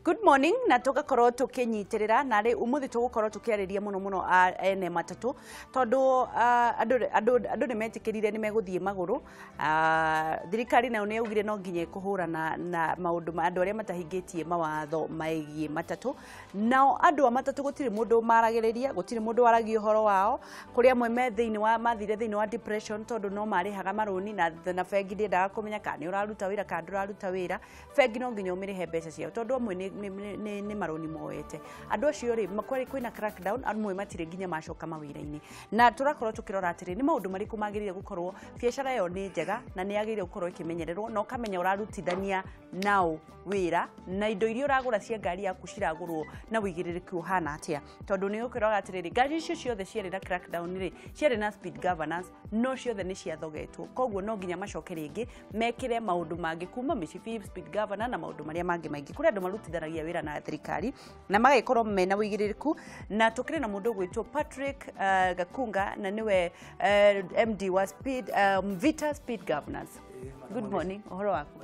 Good morning, na tugakorwo tukinyitirira na ri umuthi tugukorwo tukiariria muno muno ene matatu tondu andu ni metikirire ni meguthie maguru. Thirikari nayo ni yaugire no nginya ikuhurana na maundu ma andu aria matahingitie mawatho maigie matatu. Nao andu a matatu gutiri mundu maragiriria, gutiri mundu waragia uhoro wao. Kuri amwe me thiini wa mathire thiini wa depression tondu no marihaga maruni na bengi ndiendaga kumenya kana ni uraruta wira kana nduraruta wira. Bengi no nginya umirihe mbeca ciao tondu amwe ni maroni moete. Andu acio ri makwari kwina crackdown, amwe matire nginya macoka mawira-ini. Na turakorwo tukirora atiri ni maundu mariku magirire gukorwo biacara yo ni njega na ni yagirire gukorwo ikimenyererwo na ukamenya urarutithania nao wira na indo iria uragura cia ngari yaku ciragurwo na wigiririku uhana atia, tondu ni ukirora atiriri ngari icio ciothe ciarĩ na crackdown ri ciarĩ na speed governance no ciothe ni ciathogetwo, koguo no nginya macoke ringi mekire maundu mangi kuma micibi speed governor na maundu maria mangi maingi kuri andu marutithanagia wira na thirikari na magakorwo mena wigiririku. Na tukire na mundu gwitwo Patrick Gakunga na niwe MD wa speed Mvita Speed Governors. Good morning, uhoro waku?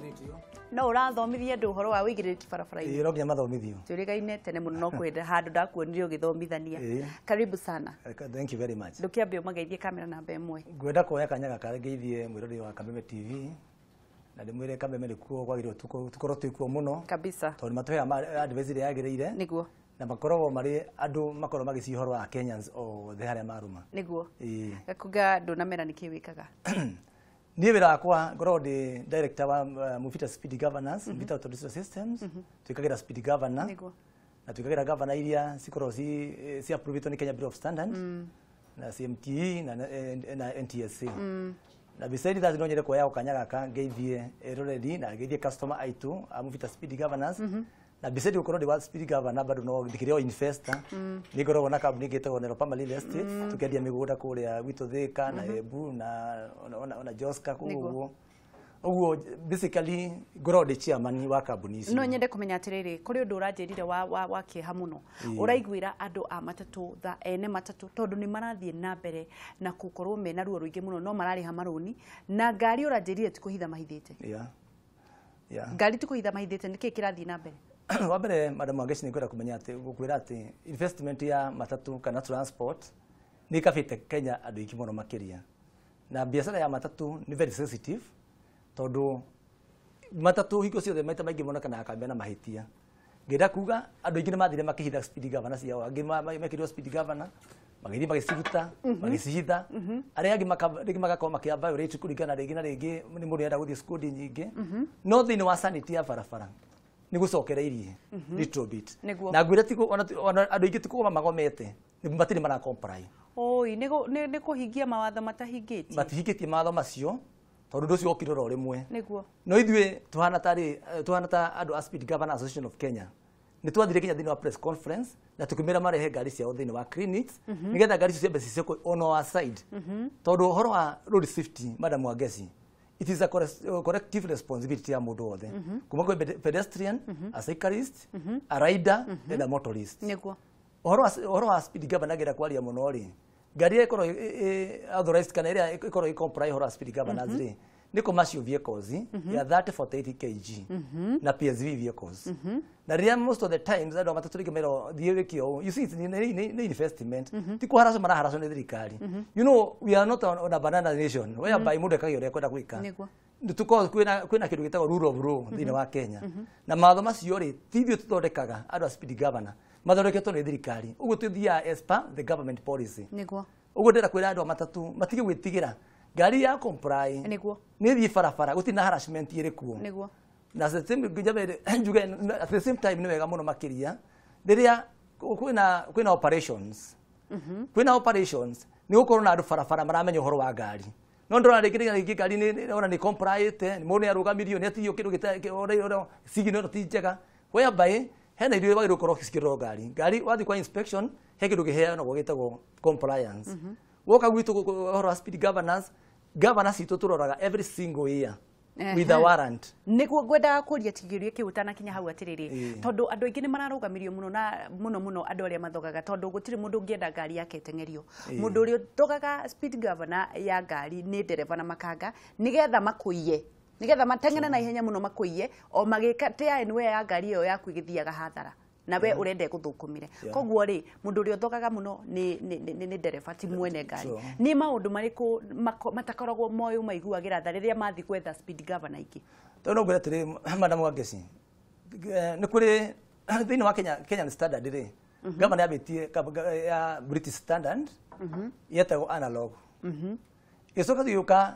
No urathomithia andu uhoro wa wigiririku barabara-ini? Ĩĩ, no nginya mathomithio. Twĩrĩgaine tene mũno no kwenda handũ ndakuonire ũgĩthomithania. Karibu sana. Thank you very much. Ndũkĩambe ũmageithie kamera namba ĩmwe. Ngwenda kuoya kanya gaka ngeithie mwĩrori wa Kameme TV na ndĩmwĩre Kameme nĩkuo kwagĩrĩirwo tũkorwo twĩkuo mũno kabisa, tondũ matũheaga advice ĩrĩa yagĩrĩire nĩguo, na makoragwo marĩ andũ makoragwo magĩciria ũhoro wa Kenyans othe harĩa marũma. Nĩguo. Gakunga, ndũnamera nĩkĩ wĩkaga? Niĩ wĩra wakwa ngoragwo ndĩ director wa Mvita Speed Governance, Mvita Auto Digital Systems. Twĩkagĩra speed governor. Nĩguo. Na twĩkagĩra governor iria cikoragwo ci approved nĩ Kenya Bureau of Standards na CMTE na NTSA. Na beside that no nyende kuoya kanya gaka ngeithie eroreri na ngeithie customer aitu a Mvita Speed Governance. Na beside gukorwo ndi wa speed governor bado no ndikiri o investor. Ni ngoragwo na kambuni ĩtagwo Nero Pama Real Estate, tukendia mĩgũnda kũrĩa gwitũ Thika na Embu na ona Joska kũu ũguo. Ũguo basically ngoragwo ndĩ chairman wa kambuni icio. No nyende kũmenya atĩrĩrĩ, kũrĩ ũndũ ũranjĩrire wa kĩeha mũno. Ũraiguĩra andũ a matatũ tha ene matatũ tondũ nĩ marathiĩ na mbere na gũkorwo mena ruo rũingĩ mũno, no mararĩha marũni na ngari ũranjĩrire ti kũhitha mahithĩte. Yeah. Ngari ti kũhitha mahithĩte, nĩkĩĩ kĩrathiĩ na mbere? Wa mbere madam Wangechi nĩ ngwenda kũmenya atĩ gũkwĩra atĩ investment ya matatu kana transport nĩ ĩkabĩte Kenya andũ aingĩ mũno makĩria. Na biacara ya matatu nĩ very sensitive tondũ matatu hingo ciothe maita maingĩ monekanaga kambia na mahĩtia. Ngĩenda kuga andũ aingĩ nĩ mathire makĩhitha speed governor ciao, angĩ mekĩrirwo speed governor magĩthiĩ magĩciruta magĩcihitha, arĩa angĩ rĩngĩ magakorwo makĩa violate kũringana rĩngĩ na rĩngĩ nĩ mũndũ arenda gũthiĩ skudi nyingĩ. No thĩinĩ wa sanity ya barabara nĩ gũcokereirie little bit. Na ngwĩra ti ona andũ aingĩ ti kũgoma magomete, matirĩ mara comply. Oi, nĩ kũhingia mawatho matahingĩtie. Matihingĩtie mawatho macio tondũ ũndũ ũcio wokire oro rĩmwe. Nĩguo. No ithuĩ tuhana ta andũ a Speed Governor Association of Kenya nĩ twathire Kenya thĩinĩ wa press conference na tũkĩmera marehe ngari ciao thĩinĩ wa clinics nĩgetha ngari icio ciambe cicekwo on our side. Tondũ ũhoro wa road safety, Madam Wangeci, it is a collective responsibility ya mũndũ wothe. Kuma kwĩ pedestrian, a cyclist, a rider and a motorist. Nĩguo. Ũhoro wa speed governor ngĩenda kwaria mũno rĩ, ngari ĩrĩa ĩkorwo authorized kana ĩrĩa ĩkorwo ĩ comply ũhoro wa speed governors rĩ, nĩ commercial vehicles ya 30 48 kg na PSV vehicles. Na rĩrĩa most of the times andũ a matatũ rĩngĩ merwo thiĩ wĩke ũũ, you see it's nĩ investment, ti kũharacwo maraharacwo nĩ thirikari. You know we are not on a banana nation whereby mũndũ ekagia ũrĩa ekwenda gwĩka. Nĩguo. Nĩtũkoragwo kwĩna kĩndũ gĩtagwo rule of law thĩinĩ wa Kenya. Na mawatho macio rĩ, ti ithuĩ tũthondekaga andũ a speed governor, mathondeketwo nĩ thirikari. Ũguo tũthiaga as per the government policy. Nĩguo. Ũguo ndĩrenda kwĩra andũ a matatũ matige gwĩtigĩra ngari ya comply. Nĩguo. Nĩ ĩthiĩ barabara gũtirĩ na harassment ĩrĩ kuo. Nĩguo. Na at the same njuge at the same time nĩ wega mũno makĩria rĩrĩa kwĩna operations. Kwĩna operations nĩ gũkorwo na andũ barabara maramenya ũhoro wa ngari. No ndona rĩngĩ rĩngĩ ngari nĩ ona nĩ complyĩte, mũndũ nĩ arũgamirio nĩ atigio kĩndũ gĩtarĩ signal ĩno ti njega, whereby hena irio wagĩrĩirwo gũkorwo cikĩrorwo ngari. Ngari wathiĩ kwa inspection he kĩndũ kĩheanagwo gĩtagwo compliance. Woka gwitũ ũhoro wa speed governance, governors itũ tũroraga every single year with a warrant. Nĩguo ngwendaga kũria kĩũria kĩu ũtanakinya hau atĩrĩrĩ, tondũ andũ aingĩ nĩ mararũgamirio mũno na mũno mũno andũ arĩa mathogaga, tondũ gũtirĩ mũndũ ũngĩenda ngari yake ĩteng'erio. Mũndũ ũrĩa ũthogaga speed governor ya ngari nĩ ndereba na makanga nĩgetha makũiye. Nigetha mateng'ere na ihenya mũno makũiye o magĩka tea anywhere ya ngari ĩyo yaku ĩgĩthiaga hathara na we ũrenda ĩgũthũkũmĩre. Koguo rĩ, mũndũ ũrĩa ũthogaga mũno nĩ ndereba, ti mwene ngari. Nĩ maũndũ marĩkũ matakoragwo moĩ maiguagĩra tha rĩrĩa mathiĩ gwetha speed governor ingĩ? Tondũ no ngwĩre atĩrĩ, Madam Wangeci, nĩ kũrĩ thĩinĩ wa Kenya, Kenyan standard rĩ, governor yambĩtie ya British standard yetagwo analog, ĩcoka tũgĩũka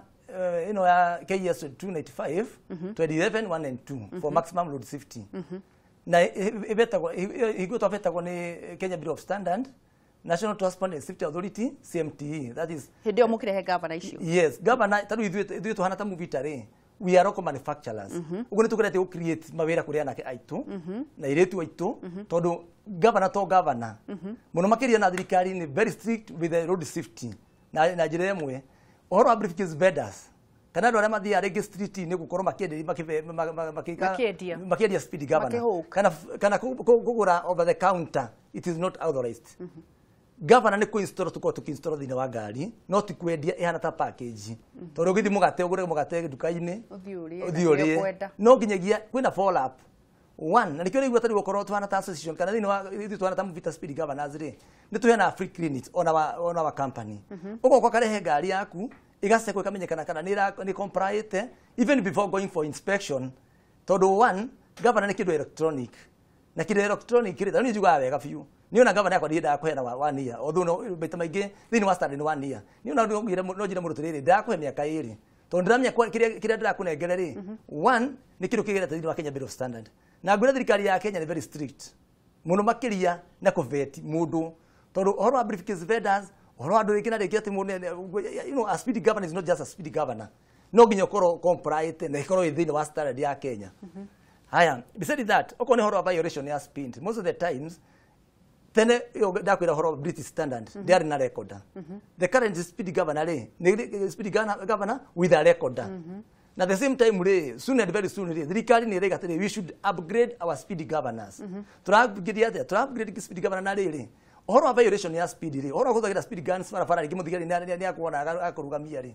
ĩno ya KES 295 2011 192 for maximum road safety, na ĩbetagwo hingo twabetagwo nĩ Kenya Bureau of Standard, National Transport and Safety Authority, CMTE, that is. Hĩndĩ ĩyo mũkĩrehe governor icio? Yes, governor tarĩu ithuĩ tuhana ta Muvita rĩ, we are local manufacturers. Ũguo nĩ tũkoretwo gũ create mawĩra kũrĩ anake aitũ na airĩtu aitũ, tondũ governor to governor mũno makĩria, na thirikari nĩ very strict with the road safety. Na njĩra ĩmwe, ũhoro wa briefcase vendors kana andũ arĩa mathiaga rĩngĩ street-inĩ gũkorwo makĩenderia Makĩendia. Makĩendia speed governor Makĩhũka. Kana kũgũra over the counter, it is not authorized. Governor nĩ kũ-install, tũkorwo tũkĩ-install thĩinĩ wa ngari, no ti kwendia ĩhana ta package, tondũ ũgĩthiĩ mũgate ũgũre mũgate nduka-inĩ, ũthiĩ ũrĩe na ũthiĩ kĩrĩa ũrĩe. ũkwenda. No nginyagia kwĩna follow up one, na nĩkĩo rĩu atarĩ gũkorwo tũhana ta association kana thĩinĩ wa ithuĩ tũhana ta Muvita speed governors rĩ, nĩ tũheanaga free clinics ona wa company. Ũgoka ũkarehe ngari yaku ĩgacekwo, ĩkamenyekana kana nĩ complyĩte even before going for inspection, tondũ one, governor nĩ kĩndũ electronic, na kĩndũ electronic rĩ, tarĩu niĩ njugaga wega biũ, niĩ ona governor yakwa ndiendaga kũheana 1 year, although no maita maingĩ thĩinĩ wa standard nĩ 1 year. Niĩ ona no njĩre mũndũ atĩrĩrĩ, ndĩrakũhe mĩaka 2, tondũ ndĩramenya kĩrĩa ndĩrakũnengere rĩ, one, nĩ kĩndũ kĩgerete thĩinĩ wa Kenya Bureau of Standard, na ngwĩra thirikari ya Kenya nĩ very strict mũno makĩria na kũvet mũndũ, tondũ ũhoro wa briefcase vendors, ũhoro wa andũ rĩngĩ na rĩngĩ atĩ mũndũ, a speed governor is not just a speed governor, no nginya ũkorwo compliant na ĩkorwo ĩ thĩinĩ wa standard ya Kenya. Haya, beside that, okorwo nĩ ũhoro wa violation ya speed, most of the times tene ĩyo ndakwĩra ũhoro wa British standard ndĩarĩ na recorder. The current speed governor rĩ, nĩ speed governor with a recorder, na the same time rĩ, soon and very soon rĩ, thirikari nĩ ĩraiga atĩrĩ, we should upgrade our speed governors. Tũra upgrade atĩa? Tũra upgrade speed governor na rĩrĩ, ũhoro wa violation ya speed rĩ, ũhoro wa kũhũthagĩra speed guns barabara rĩngĩ, mũthigari nĩ akuona akũrũgamia rĩ,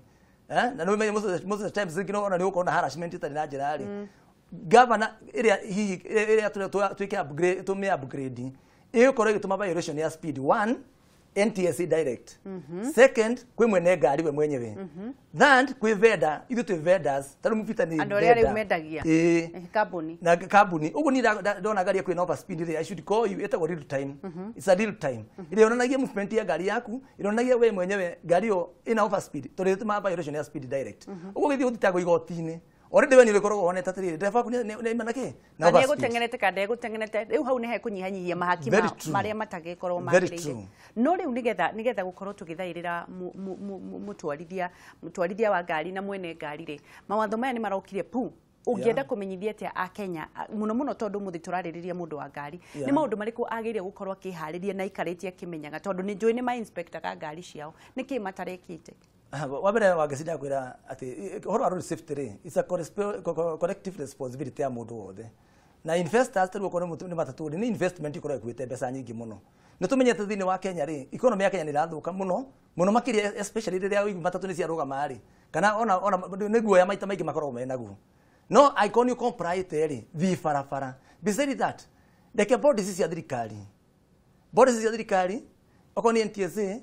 na nĩ ũmenye most of the times rĩngĩ ona nĩ ũgũkorwo na harassment ĩtarĩ na njĩra rĩ. Governor ĩrĩa hihi ĩrĩa twĩke upgrade, tũmĩ upgrade, ĩgũkorwo ĩgĩtũma violation ya speed, one, NTSA direct, second, kwĩ mwene ngari we mwenyewe, third, kwĩ vendor. Ithuĩ twĩ vendors, tarĩu Muvita nĩ andũ arĩa rĩu vendor. Mendagia. Ĩĩ. Kambuni. Na kambuni ũguo niĩ ndona ngari yaku ĩna overspeed rĩ, I should call you. Ĩtagwo real time. It's a real time ĩrĩa yonanagia movement ya ngari yaku, ĩronanagia we mwenyewe ngari ĩyo ĩna overspeed, tondũ ĩtũmaga violation ya speed direct. Ũguo ũgĩthiĩ gũthitangwo igoti-inĩ, already we nĩ ũrĩkoragwo wonete atĩrĩrĩ, ndereba waku nĩ aima na kĩ na na nĩ overspeed. Egũteng'erete kana ndegũteng'erete, rĩu hau nĩ hekũnyihanyihia mahaki Very true. marĩa matagĩkorwo Very magĩrĩire. true. No rĩu nĩgetha gũkorwo tũgĩthaĩrĩra mũtwarithia wa ngari na mwene ngari rĩ, mawatho maya nĩ marokire pu, ũngĩenda kũmenyithia atĩa akenya, mũno mũno tondũ mũthĩ tũrarĩrĩria mũndũ wa ngari, nĩ maũndũ marĩkũ agĩrĩire gũkorwo akĩharĩria na aikarĩtie akĩmenyaga, tondũ nĩ njũĩ nĩ ma-inspectaga ngari ciao, nĩkĩ matarekĩte? Aha, wa mbere Wangeci, ndakwĩra atĩ ũhoro wa road safety rĩ, it's a collective responsibility ya mũndũ wothe, na investors tarĩu okorwo nĩ matatũ rĩ, nĩ investment ĩkoragwo ĩkuĩte mbeca nyingĩ mũno. Nĩ tũmenyete thĩinĩ wa Kenya rĩ, economy ya Kenya nĩ ĩrathũka mũno mũno makĩria, especially rĩrĩa ũigua matatũ nĩ ciarũgama rĩ, kana ona nĩ guoya maita maingĩ makoragwo me naguo, no angĩkorwo nĩ ũcomplyĩte rĩ, thiĩ barabara. Beside that, reke bodies cia thirikari, bodies cia thirikari, okorwo nĩ NTSA,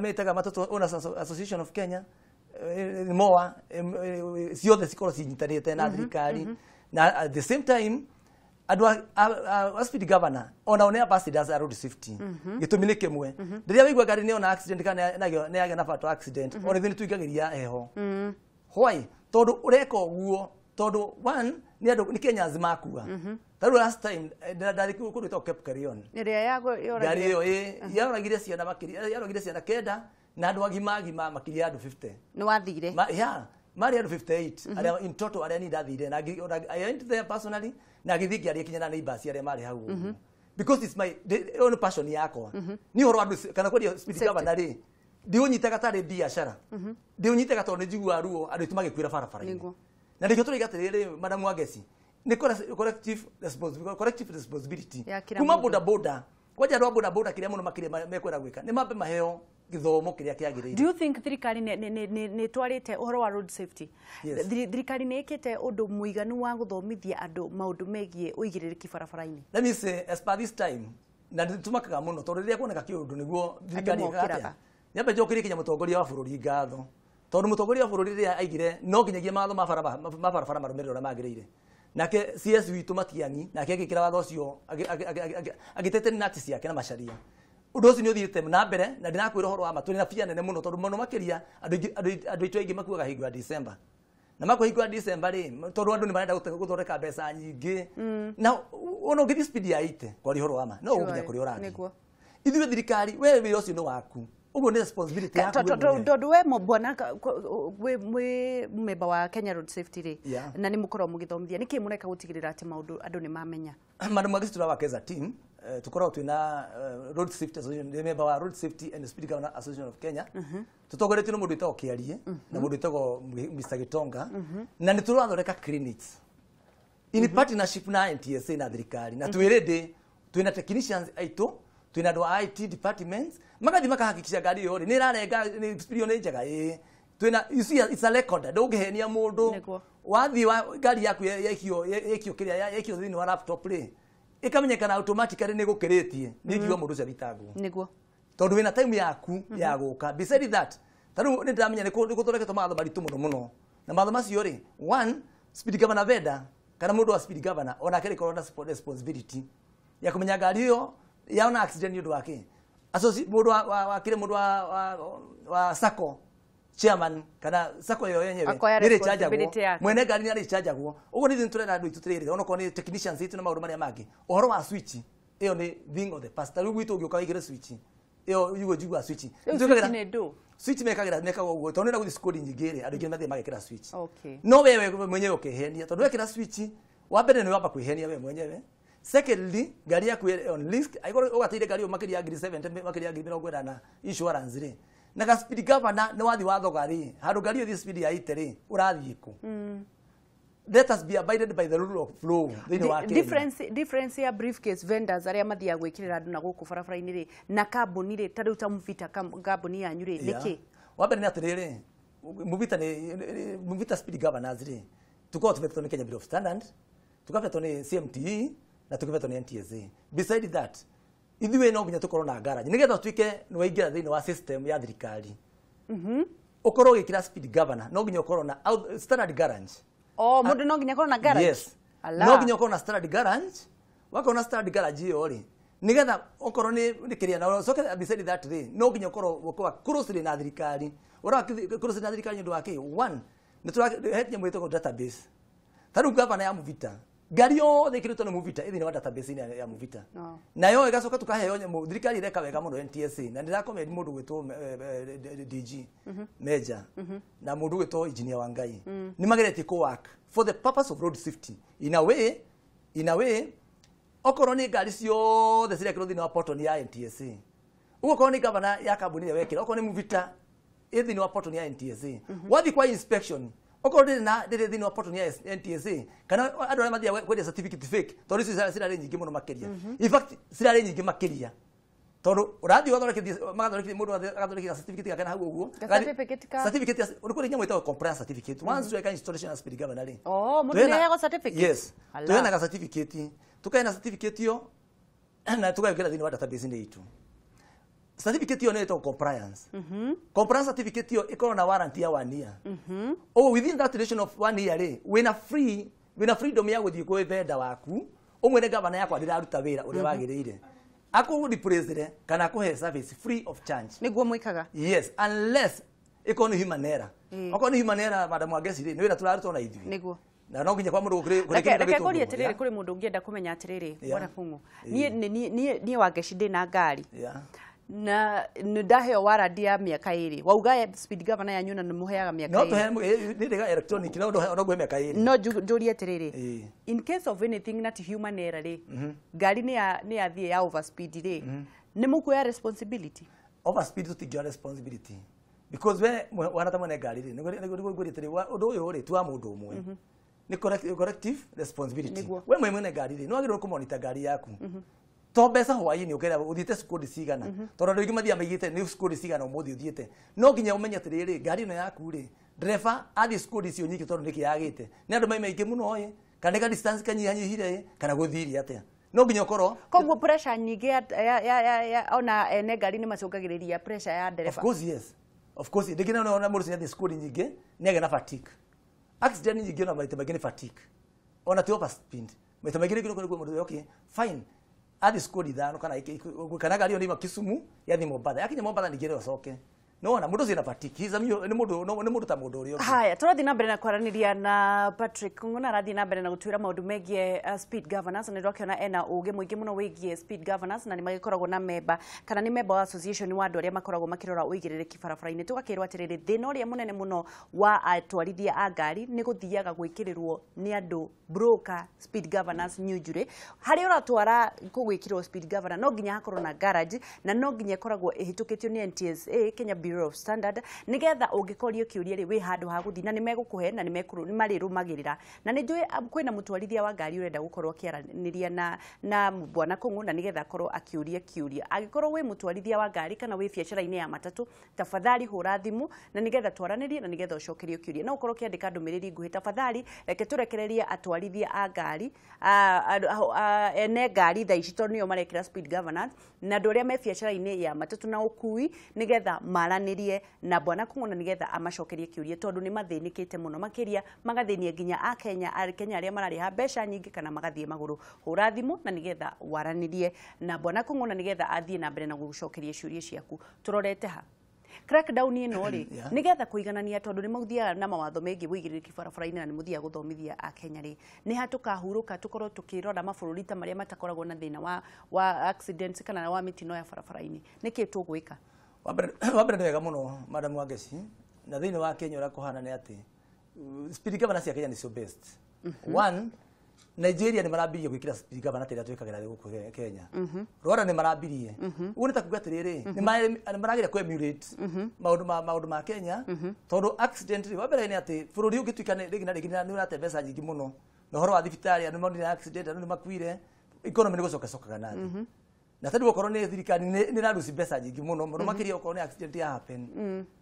metaga Matatu Owners Association of Kenya, MOA, ciothe cikorwo cinyitanĩte na thirikari, na at the same time andũ a speed governor onao nĩ ambassadors a road safety. Gĩtũmi nĩ kĩmwe, rĩrĩa waigua ngari nĩ yona accident kana nĩ yagĩa na fatal accident, ona ithuĩ nĩ tũingagĩria heho. Why? Tondũ ũreka ũguo tondũ one, nĩ andũ nĩ Kenyans makua. Tarĩu last time ndathiĩ kũndũ gwĩtagwo Cape Karion, ĩrĩa ngari yoragire ĩyo ĩ yoragire ciana makĩria, yoragire ciana kenda na andũ agima agima makĩria ya andũ 50. Nĩ wathire? Yeah, marĩ andũ 58 arĩa in total arĩa niĩ ndathire na ona I went there personally na ngĩthiĩ ngĩaria kinya na neighbors arĩa marĩ hau ũguo, because it's my ĩyo nĩ passion yakwa. Niĩ ũhoro wa andũ kana kwendia speed Safety. governor rĩ, ndiũnyitaga tarĩ biacara, ndiũnyitaga tondũ nĩ njiguaga ruo andũ aitũ magĩkuĩra barabara-inĩ. Na nĩkĩo tũraiga atĩrĩrĩ, Madam Wangeci, nĩ collective responsibility Ya kila kuma mũndũ. Boda boda kwanja, andũ a boda boda kĩrĩa mũno makĩria mekwenda gwĩka nĩ mambe maheo gĩthomo kĩrĩa kĩagĩrĩire. Do you think thirikari nĩ twarĩte ũhoro wa road safety? Yes. Thirikari nĩ ĩkĩte ũndũ mũiganu wa gũthomithia andũ maũndũ megiĩ ũigĩrĩrĩki barabara-inĩ? Let me say, as per this time, na nĩtũmakaga mũno tondũ rĩrĩa kuoneka kĩũndũ nĩguo thirikari ĩkaga atĩa. Mokĩraga. Nyambe njokerie kinya mũtongoria wa bũrũri ngatho, tondũ mũtongoria wa bũrũri rĩrĩa aigire no nginyagia mawatho ma barabara marũmĩrĩrwo ũrĩa magĩrĩire. Nake CS witũ Matiang'i nake agĩkĩra watho ũcio, agĩtete nati ciake na macaria. Ũndũ ũcio nĩ ũthiĩte na mbere, na ndĩrakwĩra ũhoro wa ma, tũrĩ na bia nene mũno tondũ mũno makĩria andũ aitũ aingĩ makuaga hingo ya December. Na makua hingo ya December rĩ, tondũ andũ nĩ marenda gũthondeka mbeca nyingĩ, na ona ũngĩthiĩ speed ya 80 kwaria ũhoro wa ma, no ũgũkinya kũrĩa ũrathiĩ. Ithuĩ thirikari, we wĩra ũcio nĩ waku, ũguo nĩ responsibility yaku we mwenyewe. Tondũ we bwana wĩ member wa Kenya Road Safety rĩ, na nĩ mũkoragwo mũgĩthomithia, nĩkĩ mũreka gũtigĩrĩra atĩ maũndũ andũ nĩ mamenya? Madam Wangeci, tũrawaka as a team. Tukoragwo twĩna Road Safety Association, nĩ member wa Road Safety and Speed Governor Association of Kenya, tũtongoretio nĩ mũndũ wĩtagwo Kĩarie na mũndũ wĩtagwo Mr. Gitonga, na nĩ tũrathondeka clinics in partnership na NTSA na thirikari, na twĩ ready, twĩna technicians aitũ, twĩna andũ a IT departments, magathiĩ makahakikisha ngari ĩyo rĩ nĩ ĩrarenga, nĩ speed ĩyo nĩ njega. Ĩĩ, twĩna, you see, it's a record, ndũngĩhenia mũndũ. Wathiĩ wa ngari yaku yekio kĩrĩa yekio thĩinĩ wa laptop rĩ, ĩkamenyekana automatically nĩ gũkĩrĩtie, nĩ ingiuga mũndũ ũcio athitangwo, tondũ wĩna time yaku ya gũka. Beside that, ta rĩu nĩ ndĩramenya nĩ gũthondeketwo mawatho maritũ mũno mũno, na mawatho macio rĩ, one, speed governor vendor kana mũndũ wa speed governor onake rĩkorwo na responsibility ya kũmenya ngari ĩyo yaona accident nĩ ũndũ wa kĩ. Mũndũ wa kĩrĩa, mũndũ wa sacco chairman kana sacco ĩyo yenyewe Akoya nĩ responsibility ĩrĩchanjagwo, yake. Mwene ngari nĩ arĩchanjagwo. Ũguo nĩ ithuĩ tũrera andũ aitũ tũrĩrĩ, onokorwo nĩ technicians itũ na maũndũ marĩa mangĩ. Ũhoro wa switch ĩyo nĩ thing of the past. Ta rĩu gwitũ ũngĩũka wĩkĩre switch ĩyo, yugo njiguaga switch. Rĩu switch nĩ ndũ? Switch mekagĩra, mekaga ũguo tondũ nĩ gũthiĩ cukuru nyingĩ rĩ, andũ aingĩ mathiĩ magekĩra switch. No wewe mwenyewe ũkehenia, tondũ wekĩra switch, wa mbere nĩ wamba kwĩhenia we mwenyewe. Secondly, ngari yaku ĩ on risk. Angĩkorwo ũgatĩire ngari ĩyo makĩria ya ngiri 70, makĩria ya ngiri 80 insurance rĩ, na ga speed governor nĩ wathiĩ wathoga rĩ, handũ ngari ĩyo ĩthiĩ speed ya 80 rĩ, ũrathiĩ kũ? Let us be abided by the rule of law thĩinĩ wa Kenya. Difference ya briefcase vendors arĩa mathiaga gwĩkĩrĩra andũ na gũkũ barabara-inĩ rĩ, na kambuni rĩ, ta rĩu ta Mvita, kambuni yanyu rĩ, nĩkĩ? Wa mbere nĩ atĩrĩrĩ, Muvita nĩ Muvita speed governors rĩ, tukoragwo tũvetwo nĩ Kenya Bureau of Standard, tukavetwo nĩ CMTE na tukavetwo nĩ NTSA. Beside that, ithuĩ no nginya tũkorwo na garage nĩgetha ũtuĩke nĩ waingĩra thĩinĩ wa system ya thirikari, ũkorwo ũgĩkĩra speed governor, no nginya ũkorwo na standard garage. Oh, mũndũ no nginya akorwo na garage? Yes. Ala. No nginya ũkorwo na standard garage. Wakorwo na standard garage ĩyo rĩ, nĩgetha okorwo nĩ kĩrĩa na ũcoke, beside that rĩ, no nginya ũkorwo ũkorwo closely na thirikari, ũrora closely na thirikari nĩ ũndũ wa kĩ? One, nĩ tũra he nyamũ ĩtagwo database. Ta rĩu gavana ya Muvita, ngari yothe ĩkĩrĩtwo nĩ Muvita ĩ thĩinĩ wa database ya Muvita. Nayo ĩgacoka tũkaheo nyamũ. Thirikari ĩreka wega mũno, NTSA, na ndĩracommend mũndũ gwĩtwo DG Major na mũndũ gwĩtwo Engineer Wangai, nĩ mageretie kũ work for the purpose of road safety in a way. Okorwo nĩ ngari ciothe cirekĩrwo thĩinĩ wa portal ya NTSA, ũguo okorwo nĩ gavana ya kambuni ĩrĩa wekĩra, okorwo nĩ Muvita ĩ thĩinĩ wa portal ya NTSA, wathiĩ kwa inspection, okorwo ndĩrĩ na ndĩrĩ thĩinĩ wa portal ya NTSA, kana andũ arĩa mathiaga kwendia certificate fake, tondũ icio cirarĩ nyingĩ mũno makĩria. In fact, cirarĩ nyingĩ makĩria tondũ ũrathiĩ ũgathondekithia, magathondekithia, mũndũ agathondekithia certificate gake na hau ũguo. Ga certificate ka? Certificate nĩ kũrĩ nyamũ ĩtagwo compliance certificate once weka installation ya speed governor rĩ. Oh, mũndũ nĩ aheagwo certificate? Yes. Ala. Tuheanaga certificate, tukaheana certificate ĩyo na tũgekĩra thĩinĩ wa database-inĩ itũ. Certificate ĩyo nĩ ĩtagwo compliance certificate. Ĩyo ĩkoragwo na warranty ya one year. Oh, within that duration of one year rĩ, wĩna freedom ya gũthiĩ kwĩ vendor waku ũmwĩre gavana yakwa ndĩraruta wĩra ũrĩa wagĩrĩire, akũ replace kana akũhe service free of charge. Nĩguo mwĩkaga? Yes, unless ĩkorwo nĩ human error. Okorwo nĩ human error, madam Wangeci rĩ, nĩ wĩra tũraruta ona ithuĩ na no nginya kwa mũndũ Reke ngũrie atĩrĩrĩ, kũrĩ mũndũ ũngĩenda kũmenya atĩrĩrĩ, bwana Kung'u, niĩ niĩ Wangeci ndĩ na ngari na nĩ ndaheo warranty ya mĩaka 2. Wauga speed governor yanyu na nĩ mũheaga mĩaka No 2. tũhe nĩ ndĩga electronic, no no nguhe mĩaka 2. No njũrie atĩrĩrĩ, in case of anything na ti human error rĩ, ngari nĩ yathiĩ ya overspeed rĩ, nĩ mũkuoya responsibility? Overspeed tũtingĩoya responsibility because we wana ta mwene ngari rĩ, nĩguo ngwĩrĩte rĩ, ũndũ ũyũ rĩ ti wa mũndũ ũmwe, nĩ collective responsibility. We mwene ngari rĩ, nĩ wagĩrĩirwo kũmonitor ngari yaku. To mbeca hwainĩ ũkera ũthiĩte cukuru cigana. Tondũ andũ aingĩ mathiaga maigĩte nĩ cukuru cigana ũmũthĩ ũthiĩte. No nginya ũmenye atĩrĩrĩ, ngari ĩno yaku rĩ, ndereba athiĩ cukuru icio nyingĩ tondũ nĩkĩ yagĩte. Nĩ andũ maima maingĩ mũno ĩ, kana nĩ ka distance kanyihanyihire ĩ, kana gũthirie atĩa. No nginya ũkorwo Koguo pressure nyingĩ ya ona ene ngari nĩ macũngagĩrĩria pressure ya Of ndereba. course yes. Of course, ndingĩ na mũndũ ũcio nĩ athiĩ cukuru nyingĩ, nĩ agĩa na fatigue. Accident nyingĩ ona maita maingĩ nĩ fatigue. Ona ti overspeed. Maita maingĩ rĩngĩ nĩ mũndũ, okay, fine. Athiĩ cukuru ithano kana kana ngari ĩyo nĩ ima Kisumu, yathiĩ Mombatha. Yakinya Mombatha ningĩ rĩo acoke. No ona mũndũ ũcio ena fatigue. He's a nĩ mũndũ ta mũndũ ũrĩa ũngĩ. Haya, tũrathiĩ na mbere na kwaranĩria na Patrick Ng'ũna, arathiĩ na mbere na gũtwĩra maũndũ megiĩ speed governance. Na nĩtwakĩona ena ũgĩ mũingĩ mũno wĩgiĩ speed governance, na nĩ magĩkoragwo na member kana nĩ member wa association wa andũ arĩa makoragwo makĩrora ũigĩrĩrĩki barabara-inĩ. Tũgakĩrwo atĩrĩrĩ, thĩna ũrĩa mũnene mũno wa atwarithia a ngari nĩ gũthiaga gwĩkĩrĩrwo nĩ andũ broker speed governance nyunjurĩ. Harĩa ũratwara kũgwĩkĩrwo speed governor, no nginya hakorwo na garage, na no nginya ĩkoragwo ĩhĩtũkĩtio nĩ NTSA, Kenya Bureau of Standard, nĩgetha ũngĩkorio kĩũria rĩ, wĩ handũ ha gũthiĩ na nĩ megũkũhe na nĩ marĩrũmagĩrĩra. Na nĩ njũĩ kwĩna mũtwarithia wa ngari ũrenda gũkorwo akĩaranĩria na bwana Kũng'ũ, na nĩgetha akorwo akĩũria kĩũria. Angĩkorwo wĩ mũtwarithia wa ngari kana wĩ biacara-inĩ ya matatũ, tafadhali hũra thimũ na nĩgetha twaranĩrie na nĩgetha ũcokerio kĩũria. No ũkorwo ũkĩandĩka ndũmĩrĩri nguhĩ. Tafadhali reke tũrekererie atwarithia a ngari, ene ngari thaa ici, tondũ nĩo marekĩra speed governance, na andũ arĩa me biacara-inĩ ya matatũ na ũkui, nĩgetha maranĩrie na bwana Kũng'ũ na nĩgetha amacokerie kĩũria, tondũ nĩ mathĩnĩkĩte mũno makĩria, magathĩnia nginya Akenya arĩa mararĩha mbeca nyingĩ kana magathiĩ magũrũ. Hũra thimũ na nĩgetha waranĩrie na bwana Kũng'ũ na nĩgetha athiĩ na mbere na gũgũcokeria ciũria ciaku. Tũrorete ha crackdown ĩno rĩ, nĩgetha kũiganania, tondũ nĩ mũthiaga na mawatho megiĩ ũigĩrĩrĩki barabara-inĩ na nĩ mũthiaga gũthomithia Akenya rĩ, nĩ ha tũkahurũka tũkorwo tũkĩrora mabũrũri ta marĩa matakoragwo na thĩna wa accidents kana wa mĩtino ya barabara-inĩ? Nĩkĩ tũgwĩka? Wa mbere nĩ wega mũno, Madam Wangeci, na thĩinĩ wa Kenya ũrĩa kũhana nĩ atĩ speed governor cia Kenya nĩcio best. One, Nigeria nĩ marambirie gwĩkĩra speed governor ta ĩrĩa twĩkagĩra gũkũ Kenya. Rwanda nĩ marambirie. Ũguo nĩ ta kuga atĩrĩrĩ, nĩ marageria kũ emulate maũndũ ma Kenya, tondũ accident rĩ, wa mbere nĩ atĩ bũrũri ũngĩtuĩka rĩngĩ na rĩngĩ nĩ ũrate mbeca nyingĩ mũno na ũhoro wa thibitarĩ, andũ monire accident, andũ nĩ makuire, economy nĩ gũcoka cokaga na thĩ. Na tondũ okorwo nĩ thirikari nĩ ĩraruci mbeca nyingĩ mũno mũno makĩria okorwo nĩ accident ya happen.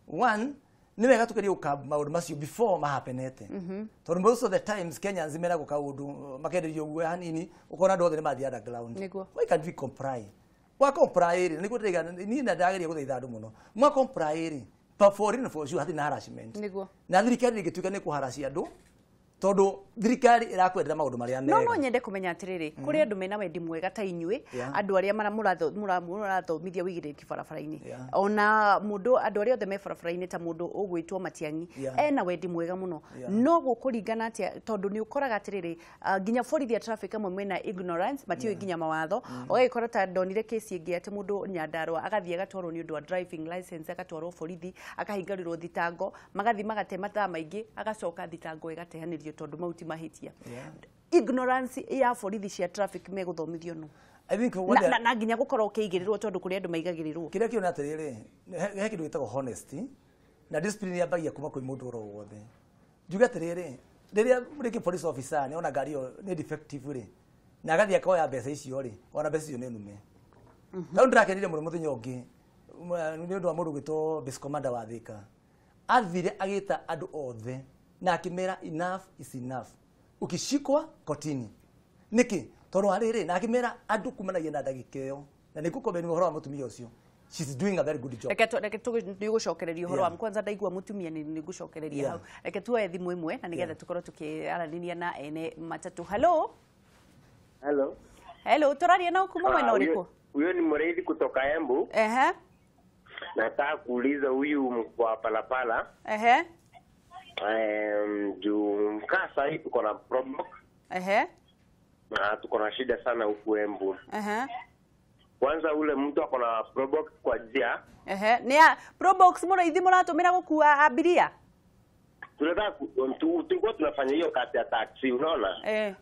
One, nĩ wega tũgerie gũkab maũndũ macio before mahapenete, tondũ most of the times Kenyans meragwo kaũndũ makenderio ũguo hanini, ũkona andũ othe nĩ mathiĩ underground. Why can't we comply? Wa comply rĩ, nĩguo ndĩraiga niĩ, na ndageria gũthaitha andũ mũno, mwa comply rĩ, for real, for sure hatirĩ na harassment. Na thirikari ĩngĩtuĩka nĩ kũharacia andũ, tondũ thirikari ĩrakwendera maũndũ marĩa No mega. nyende kũmenya atĩrĩrĩ, kũrĩ andũ mena wendi mwega ta inyuĩ, andũ arĩa mũrathomithia ũigĩrĩrĩki barabara-inĩ, ona mũndũ, andũ arĩa othe me barabara-inĩ, ta mũndũ ũgwĩtwo Matiang'i, ena wendi mwega mũno, no gũkũringana atĩa? Tondũ nĩ ũkoraga atĩrĩrĩ, nginya borithi a traffic amwe mena ignorance, matiũĩ nginya mawatho. Ũgagĩkora ta ndonire kesi ĩngĩ atĩ mũndũ Nyandarũa agathiĩ agatwarwo nĩ ũndũ wa driving license, agatwarwo borithi, akahingarĩrwo thitango, magathiĩ magate mathaa maingĩ, agacoka thitango ĩgateanĩrio tondũ mau ti mahĩtia. Ignorance ya borithi cia traffic megũthomithio no I think what na nginya gũkorwo ũkĩigĩrĩrwo, tondũ kũrĩ andũ maigagĩrĩrwo. Kĩrĩa kĩo nĩ atĩrĩrĩ, he kĩndũ gĩtagwo honesty na discipline, yambagia kuma kwĩ mũndũ oro wothe. Njuge atĩrĩrĩ, rĩrĩa rĩngĩ police officer nĩ ona ngari ĩyo nĩ defective rĩ, na agathiĩ akoya mbeca icio rĩ, ona mbeca icio nĩ nume. Tondũ ndĩrakenire mũno mũthenya ũngĩ nĩ ũndũ wa mũndũ ũgwĩtwo base commander wa Thika, athire agĩta andũ othe na akĩmera, "Enough is enough, ukishikwa kotini." Nĩkĩ? Tondũ wa rĩrĩ, na akĩmera andũ kumanagia na ndagĩka ĩyo, na nĩ ngũkomeni ũhoro wa mũtumia ũcio, she's doing a very good job. Reke nĩ gũcokereria ũhoro wa kwanza, ndaigua mũtumia nĩ ngũcokereria hau. Reke tuoe thimũ ĩmwe na nĩgetha tũkorwo tũkĩaranĩria na ene matatũ. Hello. Hello. Hello, tũraria na kuma mwena Ah, ũrĩkũ? Huyo ni Mreithi kutoka Embu. Nataka kuuliza huyu mkuu wa Palapala, juu kaa sahii tuko na Probox na tuko na shida sana huku Embu. Kwanza ule mtu ako na Probox kwa njia, Ehe, nĩ a Probox mũraithi mũratũmĩra gũkua abiria? Tunataka tulikuwa tunafanya hiyo kazi ya taxi, unaona? Eh.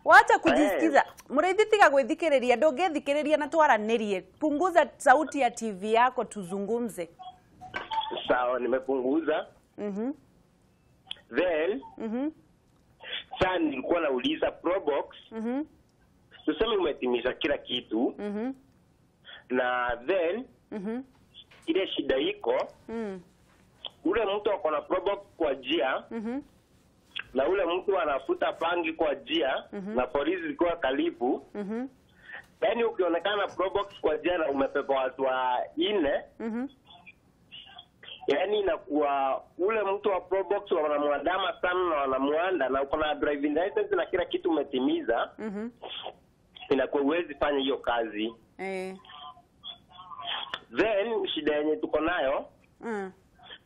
Wacha kujisikiza. Mũraithi, tiga gwĩthikĩrĩria, ndũngĩthikĩrĩria na twaranĩrie. Punguza sauti ya TV yako tuzungumze. Sawa, nimepunguza. Then Sasa nilikuwa nauliza Probox. Tuseme umetimiza kila kitu. Na then ile shida iko ule mtu ako na Probox kwa njia na ule mtu anafuta pangi kwa njia na polisi zilikuwa karibu. Yaani ukionekana Probox kwa njia na umepepa watu wa 4, yaani inakuwa ule mtu wa Probox wanamwandama sana na wanamuanda, na uko na driving license na kila kitu umetimiza. Inakuwa huwezi fanya hiyo kazi. Then shida yenye tuko nayo,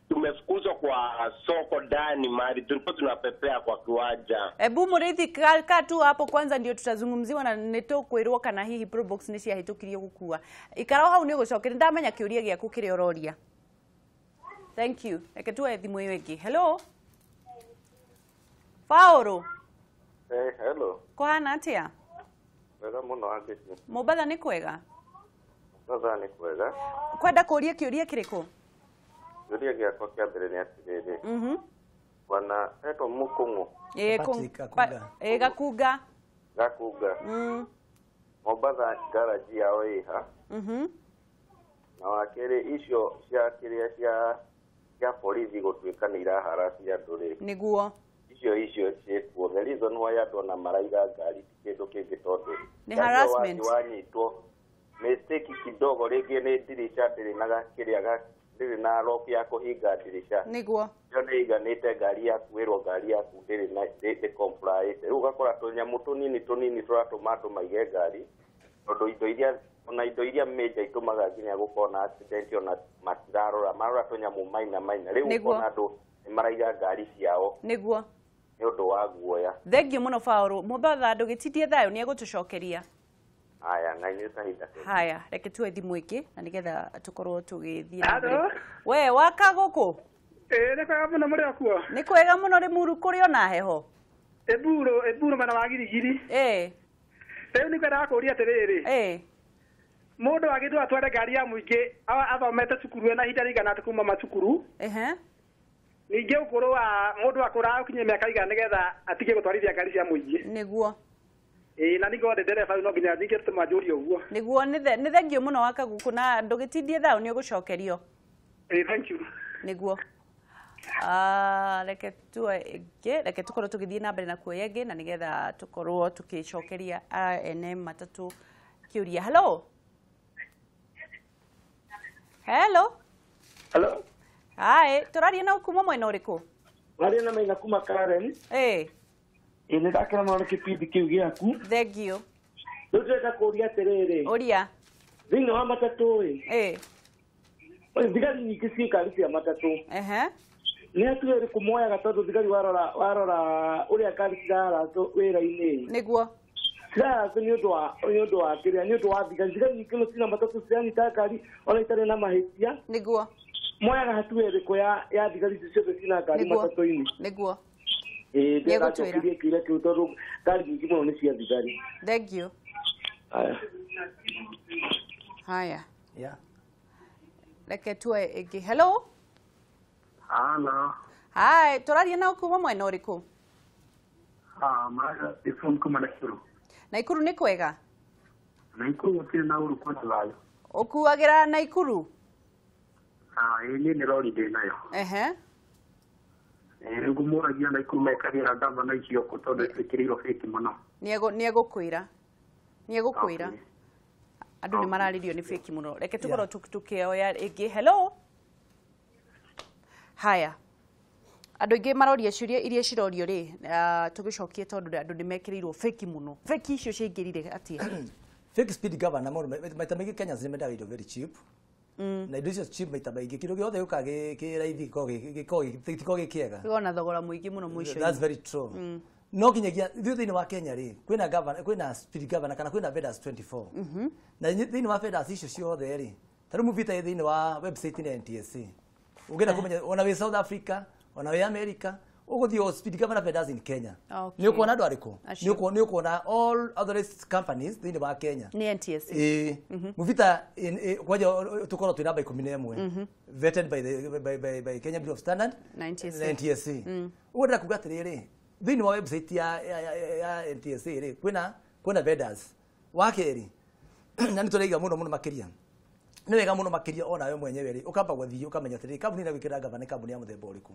tumefukuzwa kwa soko ndani mahali tulikuwa tunapepea kwa kiwanja. Ebu Muriithi ka tu hapo kwanza ndio tutazungumziwa na nĩtũkwĩrwo kana hihi Probox nĩ ciahĩtũkirio gũkua. Ikara hau nĩ ũgũcokeria, ndamenya kĩũria gĩaku kĩrĩa ũroria. Thank you. Reke tuoe thimũ ĩyo ĩngĩ. Hello. Paũrũ. Hello. Kũhana atĩa? Wega mũno Angeci. Mombatha nĩ kwega? Mombatha nĩ kwega. Kwenda kũũria kĩũria kĩrĩkũ? Kĩũria gĩakwa kĩa mbere nĩ atĩrĩrĩ. Bwana etwo Mũkũng'ũ. Gakunga. Gakunga. Mombatha garage yao ĩha. Na wa kerĩ icio cia kĩrĩa cia borithi gũtuĩka nĩ iraharacia andũ rĩ. Nĩguo. Icio ciĩkuo. The reason why andũ ona maraiga ngari ti kĩndũ kĩngĩ tondũ nĩ harassment. Wanyitwo mistake kidogo rĩngĩ nĩ ndirica ndĩrĩ na kĩrĩa ndĩrĩ na lock ya kũhinga ndirica. Nĩguo. Ĩyo nĩ ĩiganĩte ngari yaku ĩrwo ngari yaku ndĩrĩ na ndĩ comply. Rĩu ũgakora tũnyamũ tũnini tũnini tũratũma andũ maige ngari tondũ indo iria ona indo iria major itũmaga nginya gũkorwo na accident ona matirarora marora tũnyamũ maina maina. Rĩu ũkona andũ nĩ maraiga ngari ciao. Nĩguo. Nĩ ũndũ wa guoya. Thengiũ mũno Paũrũ. Mombatha ndũgĩtindie thayũ nĩ egũtũcokeria. Haya, na inyuĩ kahinda kega. Haya, reke tuoe thimũ ĩngĩ na nĩgetha tũkorwo tũgĩthiĩ na mbere. We waka gũkũ? Nĩ kwega mũno mũrĩ o kuo. Nĩ kwega mũno Rĩmuru, kũrĩ ona heho. Ĩmburu mwena wa Girigiri. Rĩu nĩ kwendaga kũũria atĩrĩrĩ. Mũndũ agĩtua atware ngari ya mũingĩ athomete cukuru ena ihinda rĩigana atĩa kuma macukuru? Ningĩ ũkũrũ wa mũndũ akũraga ũkinye mĩaka igana nĩgetha atige gũtwarithia ngari cia mũingĩ. Nĩguo. Na ningĩ ndereba no nginya ningĩ tũmanjũrie ũguo. Nĩguo, nĩ thengiũ mũno waka gũkũ na ndũgĩtindie thayũ nĩ ũgũcokerio. Thank you. Nĩguo. Reke tuoe ĩngĩ, reke tũkorwo tũgĩthiĩ na mbere na kuoya ĩngĩ na nĩgetha tũkorwo tũkĩcokeria ene matatũ kĩũria. Hello. Hello. Hello. Hi, tũraria na kuma mwena ũrĩkũ? Waria na Maina kuma Karen. Nĩ ndakena mũno nĩ kĩbindi kĩu gĩaku. Thengiũ. Rĩu ndĩrenda kũũria atĩrĩrĩ. Ũria. Thĩinĩ wa matatũ ĩ. Thigari nyingĩ ciĩ ngari cia matatũ. Nĩ hatua ĩrĩkũ moyaga tondũ thigari warora ũrĩa ngari ciraracwo wĩra-inĩ. Nĩguo. Ciraracwo nĩ ũndũ wa kĩrĩa nĩ ũndũ wa thigari. Thigari nyingĩ mũno cina matatũ ciranyita ngari ona itarĩ na mahĩtia. Nĩguo. Moyaga hatua ĩrĩkũ ya thigari icio ciothe cina ngari matatũ-inĩ. Nĩguo. Ndĩracokeria kĩũria kĩu tondũ ngari nyingĩ mũno nĩ cia thigari. Thengiũ. Haya. Reke tuoe ĩngĩ. Hello. Hello. Hi, tũraria na kuma mwena ũrĩkũ? Kuma Naikuru. Naikuru nĩ kwega? Naikuru gũtirĩ na ũru kwĩna thayũ. Ũkuagĩra Naikuru? Niĩ nĩ rori ndĩ nayo. Rĩu ngũmũragia Naikuru mekagĩra gavana icio kũ tondũ ĩkĩrĩirwo fake mũno. Nĩ egũkwĩra. Andũ nĩ mararĩrio nĩ fake mũno. Reke tũkorwo tũkĩoya ĩngĩ. Hello. Haya. Andũ aingĩ maroria ciũria iria cirorio rĩ, tũgĩcokie tondũ andũ nĩ mekĩrĩirwo fake mũno. Fake icio ciaingĩrire atĩa? Fake speed governor mũno maita maingĩ Kenya nĩ mendaga indo very cheap. Na indo icio cheap maita maingĩ kĩndũ gĩothe gĩũkaga kĩ raithi gĩkoragwo gĩ kĩega. Kĩgona na thogora mũingĩ mũno mũico-inĩ. That's very true. No kinyagia ithuĩ thĩinĩ wa Kenya rĩ, kwĩna governor, kwĩna speed governor kana kwĩna vendors 24. Na thĩinĩ wa vendors icio ciothe rĩ, ta rĩu mũbita thĩinĩ wa website ya NTSA. Ũngĩenda kũmenya ona wĩ South Africa, ona wĩ America, ũgũthiĩ speed governor vendors in Kenya. Nĩ ũkuona andũ arĩkũ? Nĩ ũkuona all authorized companies thĩinĩ wa Kenya. Nĩ NTSA. Mũbita kwanja tũkorwo twĩ namba 11 vetted by the by Kenya Bureau of Standard na NTSA. NTSA. Ũguo ndĩrenda kuga atĩrĩrĩ, Thĩinĩ wa website ya NTSA rĩ, kwĩna vendors. Wa kerĩ, na nĩ tũraiga mũno mũno makĩria, nĩ wega mũno makĩria ona we mwenyewe rĩ, ũkamba gũthiĩ ũkamenya atĩrĩrĩ, kambuni ĩrĩa gwĩkĩra gavana nĩ kambuni ya mũthemba ũrĩkũ.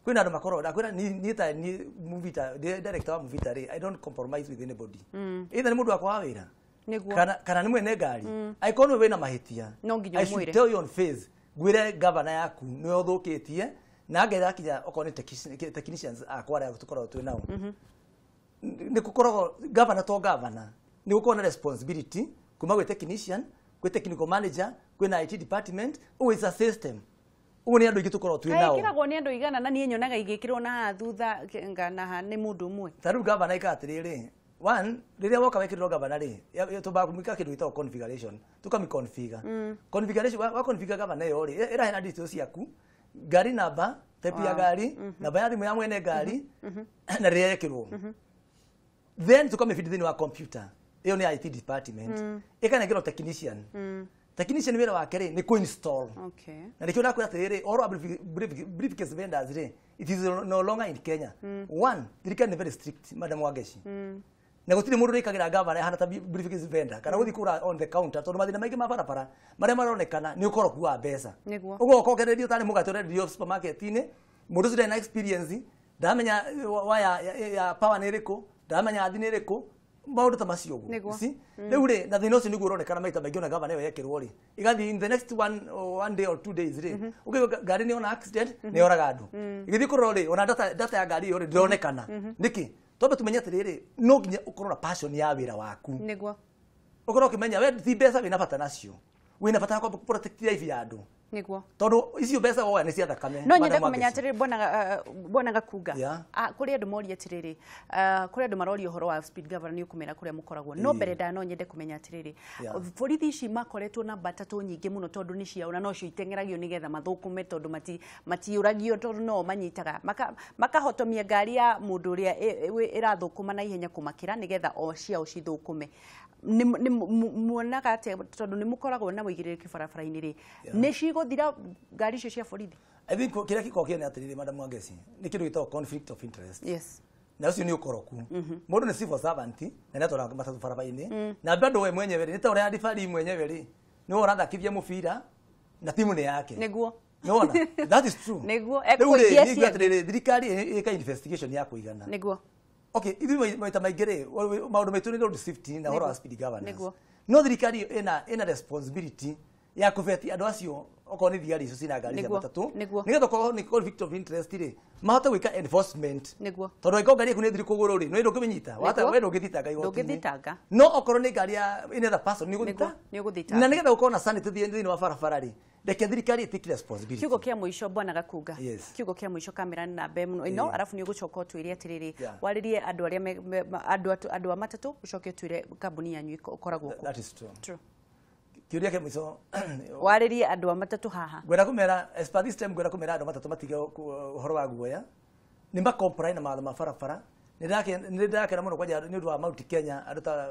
Kwĩna andũ makoragwo ndakwĩra niĩ ta niĩ Muvita, director wa Muvita rĩ, I don't compromise with anybody. Either nĩ mũndũ wakwa wa wĩra kana nĩ mwene ngari, angĩkorwo nĩwe wĩna mahĩtia, I should tell you on face, ngwĩre gavana yaku nĩwe ũthũkĩtie, na ngetha kinya okorwo nĩ technicians akwa arĩa tũkoragwo twĩ nao. Nĩ gũkoragwo gavana to gavana, nĩ gũkoragwo na responsibility kuma gwĩ technician, gwĩ technical manager, kwĩna IT department, ũguo it's a system. Ũguo nĩ andũ aingĩ tũkoragwo twĩ nao. Ĩkĩragwo nĩ andũ igana na niĩ nyonaga igĩkĩrwo na haha thutha na haha nĩ mũndũ ũmwe. Ta rĩu gavana ĩkaga atĩrĩrĩ, one, rĩrĩa woka wekĩrĩrwo gavana rĩ, tũmbaga kũmĩka kĩndũ gĩtagwo configuration, tũkamĩ configure. Configuration, wa configure gavana ĩyo rĩ, ĩraheana details ciaku, ngari namba, type ya ngari, namba ya thimũ ya mwene ngari, na rĩrĩa yekĩrwo. Then tũkamĩbidi thĩinĩ wa computer. Ĩyo nĩ IT department. Ĩkanengerwo technician. Technician wĩra wake rĩ, nĩ kũ-install. Na nĩkĩo ndakwĩra atĩrĩrĩ, ũhoro wa briefcase vendors rĩ, it is no longer in Kenya. One, thirikari nĩ very strict, Madam Wangeci. Na gũtirĩ mũndũ ũrĩkagĩra gavana ĩhana ta briefcase vendor, kana gũthiĩ kũgũra on the counter, tondũ mathĩna maingĩ ma barabara marĩa maronekana nĩ ũkoroku wa mbeca. Ũguo okorwo ũkenderio tarĩ mũgate ũrenderio supermarket-inĩ, mũndũ ũcio ndarĩ na experience, ndaramenya waya ya power nĩ ĩrĩkũ, ndaramenya athi nĩ ĩrĩkũ, maũndũ ta macio ũguo. Rĩu rĩ, na thĩna ũcio nĩguo ũronekana maita maingĩ ona gavana ĩyo yekĩrwo rĩ, ĩgathiĩ in the next one day or 2 days rĩ, ũkaigua ngari nĩ yona accident, nĩ yoraga andũ. Ĩgĩthiĩ kũrora rĩ, ona data ya ngari ĩyo rĩ, ndĩronekana. Nĩkĩ? Twambe tumenye atĩrĩrĩ, no nginya ũkorwo na passion ya wĩra waku. Nĩguo. Ũkorwo ũkĩmenya we ti mbeca wĩna bata nacio, wĩna bata wa protect life ya andũ. Nĩguo. Tondũ icio mbeca woya nĩ cia thakame. No nyende kũmenya atĩrĩrĩ, bwana Gakunga, kũrĩ andũ moria atĩrĩrĩ, kũrĩ andũ maroria ũhoro wa speed governor, nĩ ũkũmera kũrĩa mũkoragwo. No mbere nda no nyende kũmenya atĩrĩrĩ, borithi ici makoretwo na mbatatũ nyingĩ mũno tondũ nĩ ciao na nocio iteng'eragio nĩgetha mathũkũme, tondũ matiũragio, tondũ no manyitaga makahotomia ngari ya mũndũ ũrĩa ĩrathũkũma na ihenya kũmakĩra nĩgetha o ciao cithũkũme. Muonaga atĩa, tondũ nĩ mũkoragwo na ũigĩrĩrĩki barabara-inĩ rĩ, nĩ cigũthira ngari icio cia borithi? I think kĩrĩa gĩkoragwo kĩene atĩrĩrĩ, Madam Wangeci, nĩ kĩndũ gĩtagwo conflict of interest. Yes. Na ũcio nĩ ũkoroku. Mũndũ nĩ civil servant na nĩ atwaraga matatũ barabara-inĩ, na bado we mwenyewe rĩ, nĩ ta ũrĩa referee mwenyewe rĩ, nĩwe ũrathakithia mũbira na timu nĩ yake. Nĩguo. Nĩwona? That is true. Nĩguo. Rĩu rĩ, nĩ atĩrĩrĩ, thirikari ĩka investigation ya kũigana. Nĩguo. Okay, ithuĩ maita maingĩ rĩ, maũndũ maitũ nĩ road safety na ũhoro wa speed governance. No thirikari ĩna responsibility ya kũbeti andũ acio, okorwo nĩ thigari icio cina ngari cia matatũ, nĩgetha okorwo nĩ conflict of interest rĩ, mahote gwĩka enforcement. Nĩguo. Tondũ angĩkorwo ngari yaku nĩ ĩthiĩ kũgũrũ rĩ, no ndũngĩmĩnyita, we ndũngĩthitanga igoti-inĩ. Ndũngĩthitanga. No okorwo nĩ ngari ya any other person nĩ ũgũthita. Na nĩgetha gũkorwo na sanity thĩinĩ wa barabara rĩ, reke thirikari ĩtake responsibility. Kiugo kĩa mũico bwana Gakunga. Yes. Kiugo kĩa mũico kamera nĩ namba ĩmwe ĩno, arabu nĩ ũgũcoka ũtwĩre atĩrĩrĩ, warĩrie andũ arĩa andũ a matatũ, ũcoke ũtwĩre kambuni yanyu ĩkoragwo kũ. That is true. True. Kĩũria kĩa mũico, warĩrie andũ a matatũ haha. Ngwenda kũmera, as per this time, ngwenda kũmera andũ a matatũ matige ũhoro wa guoya, nĩ ma comply na mawatho ma barabara. Nĩ ndĩrakena mũno kwanja nĩ ũndũ wa Mount Kenya, andũ ta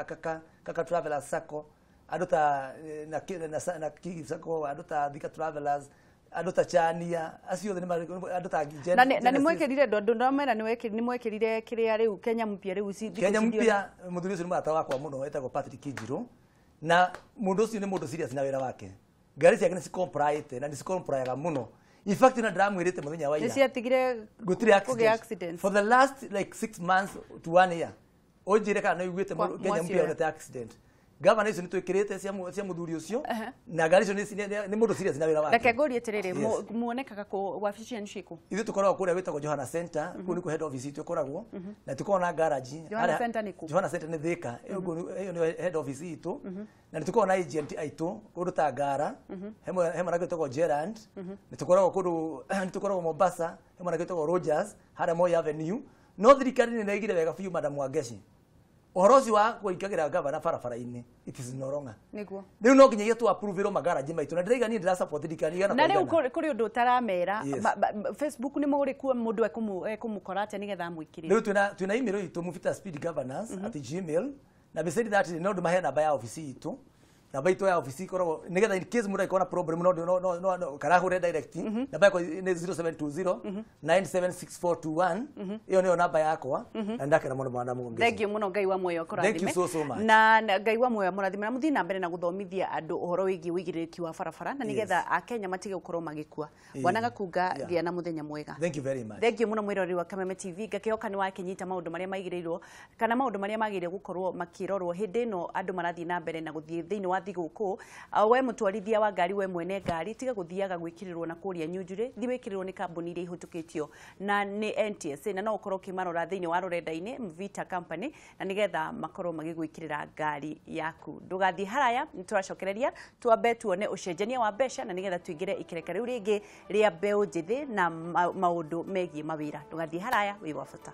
Kaka, Kaka Travelers Sacco, andũ ta na Kigi Sacco, andũ ta Thika Travelers, andũ ta Chania, acio othe nĩ andũ ta na nĩ mwekĩrire andũ ndamera nĩ mwekĩrire kĩrĩa rĩu Kenya mpya rĩu Kenya mpya, mũthuri ũcio nĩ mũrata wakwa mũno etagwo Patrick Njirũ, na mũndũ ũcio nĩ mũndũ serious na wĩra wake. Ngari ciake nĩ cicomplyĩte na nĩ cikomplyaga mũno. In fact, na ndĩramwĩrĩte mũthenya wa ira, nĩ ciatigire gũtirĩ accident for the last like 6 months to 1 year. Ũnjĩre kana nĩ ũiguĩte Kenya mpya yonete accident. Gavana icio nĩ twĩkĩrĩte cia mũthuri ũcio, na ngari icio nĩ mũndũ serious na wĩra wake. Reke ngũrie atĩrĩrĩ, muonekaga kũ wabici cianyu ciĩ kũ? Ithuĩ tũkoragwo kũrĩa gwĩtagwo Johana Center, kũu nĩkuo head office itũ ĩkoragwo, na tũkoragwo na garage. Johana Center nĩ kũ? Johana Center nĩ Thika, ĩyo nĩyo head office itũ, na nĩ tũkoragwo na agent aitũ kũndũ ta Ngara, he mwanake wĩtagwo Gerald, nĩ tũkoragwo kũndũ, nĩ tũkoragwo Mombasa, he mwanake wĩtagwo Rogers, harĩa Moi Avenue. No thirikari nĩ ĩraigire wega biũ, Madam Wangeci. Ũhoro ũcio wa kũingagĩra gavana barabara-inĩ, it is no longer. Nĩguo. Rĩu no nginyagia tu approve-ĩrwo magaraji maitũ, na ndĩraiga niĩ ndĩra support thirikari igana kwa igana. Na rĩu kũrĩ ũndũ ũtaramera, Yes. Facebook nĩ mũrĩ kuo mũndũ ekũmũkora atĩa nĩgetha amwĩkĩrĩre? Rĩu twĩna email itũ muvita speed governance at gmail, na beside that no ndũmahe namba ya ofici itũ, Namba itũ ya ofici ikoragwo nĩgetha in case mũndũ angĩkorwo na problem no no no no karahũre direct. Namba yakwa nĩ 0720 976421. Ĩyo nĩyo namba yakwa na ndakena mũno, Madam Wangeci. Thank you muno, Ngai wa muoyo akũrathime. Thank you so, so much. Na Ngai wa muoyo amũrathime na mũthiĩ na mbere na gũthomithia andũ ũhoro wĩgiĩ ũigĩrĩrĩki wa barabara na nĩgetha Akenya matige gũkorwo magĩkua. Bwana Gakunga, gĩa na mũthenya mwega. Thank you very much. Thank you muno, mwiroreri wa Kameme TV. Ngakĩhoka nĩ wakĩnyita maũndũ marĩa maigĩrĩirwo kana maũndũ marĩa magĩrĩire gũkorwo makĩrorwo hĩndĩ ĩno andũ marathiĩ na mbere na gũthiĩ thĩinĩ wa thigũkũ. We mũtwarithia wa ngari, we mwene ngari, tiga gũthiaga gwĩkĩrĩrwo na kũrĩa nyunjurĩ, thiĩ wĩkĩrĩrwo nĩ kambuni iria ihĩtũkĩtio na nĩ NTSA, na no ũkorwo ũkĩmarora thĩinĩ wa rũrenda-inĩ, Mvita Company, na nĩgetha makorwo magĩgwĩkĩrĩra ngari yaku. Ndũgathiĩ haraya, nĩ tũracokereria twambe tuone ũcenjania wa mbeca na nĩgetha tũingĩre ikereka rĩu rĩngĩ rĩa mbeũ njĩthĩ na maũndũ megiĩ mawĩra. Ndũgathiĩ haraya, wĩ wa bata.